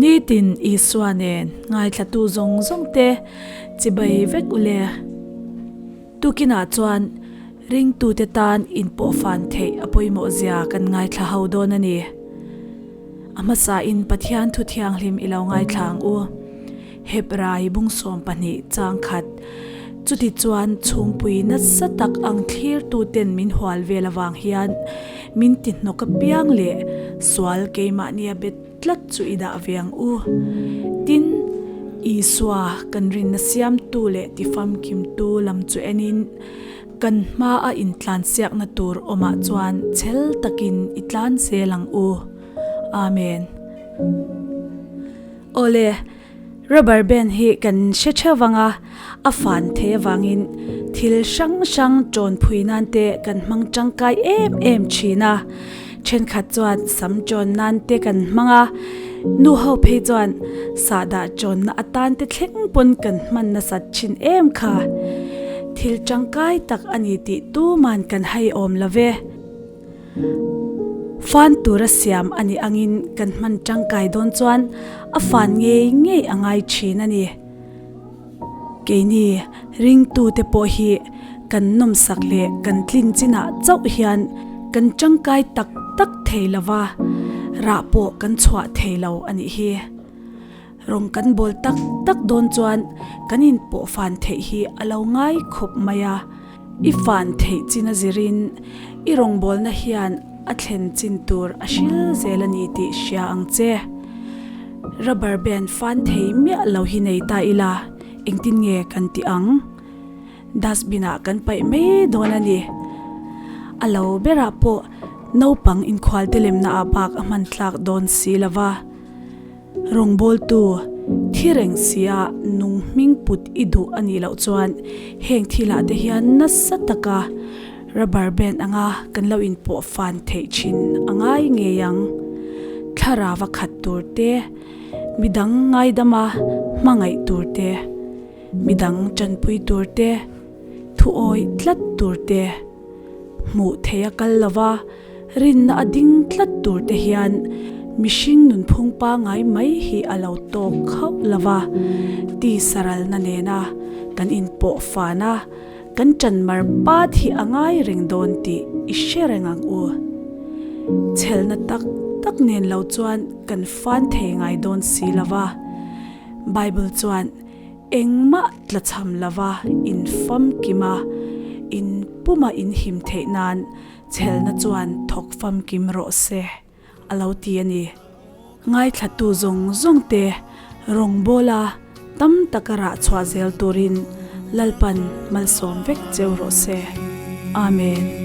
Nitin Isua nen ngaithlatu zawng zawng te chibai vek u le. Tukinah chuan ringtute tan inpawhfan theih a pawimawh zia kan ngaithla ho dawn a ni. A hmasain Pathian thu thianghlim i lo ngaithla ang u. Hebrai bungsawm pahnih chang khat. Chuti chuan chhungpui nasa tak ang thlirtuten min hual vel avang hian min ti hnawk apiang leh sual keimahnia bet tlat chu i dah ve ang u. Tin, Isua kan rinna siamtu leh tifamkimtu lam chu enin kan hmaa intlansiakna tur awmah chuan chhel takin i tlan zel ang u. Amen. Awle, rubber band hi kan hre theuh vang a, a fan thei avangin thil hrang hrang ṭawn phui nan te kan hmang tangkai em em thin a, thenkhat chuan sam ṭawn nan te kan hmang a, nu ho phei chuan sahdah ṭawnna atan te thleng pawn kan hman nasat thin em kha. Thil tangkai tak a ni tih tuman kan hai awm lo ve. Fan tura siam a nih angin kan hman tangkai dawn chuan a fan ngei ngei a ngai thin a ni. Keini ringtute pawh hi kan nawmsak leh kan tlin chinah chauh hian kan tangkai tak tak thei lo va, rah pawh kan chhuah thei lo a nih hi. Rawng kan bawl tak tak dawn chuan kan inpawh fan theih hi a lo ngai khawp mai a. I fan theih chin a zirin i rawngbawlna hian a thlen chin tur a hril zel a ni tih hria ang che. Rubber band fan thei miah lo hi nei ta ila engtin nge kan ti ang? Dustbin ah kan paih mai dawn a ni. A lo berah pawh naupang inkhualte lemna ah bak a hman tlak dawn si lova. Rawngbawltu, thi reng sia nung hming put i duh a nih loh chuan heng thilah te hian nasa taka rubber band anga kan lo inpawh fan theih thin a ngai ngei ang. Thlarava khat tur te, midang ngaidama hmangaih tur te, midang tanpui tur te, thuawih tlat tur te, hmuh theih a kal lova, Rinna a ding tlat tur te hian mihring nunphung pangai mai hi a lo tawk khauh lo va, tisaralna nena kan inpawh fan a, kan ṭanmar pat hi a ngai reng dawn tih i hre reng ang u. Chhelna tak tak nen lo chuan kan fan thei ngai dawn si lo va, Bible chuan Engmah tlachham lova infamkim a, inpuma inhim theih nan Chhelna chuan thawk famkim rawh se, a lo ti a ni. Ngaithlatu zawng zawng te rawngbawla tam taka rah chhuah zel turin Lalpan malsawm vek cheu rawh se. Amen.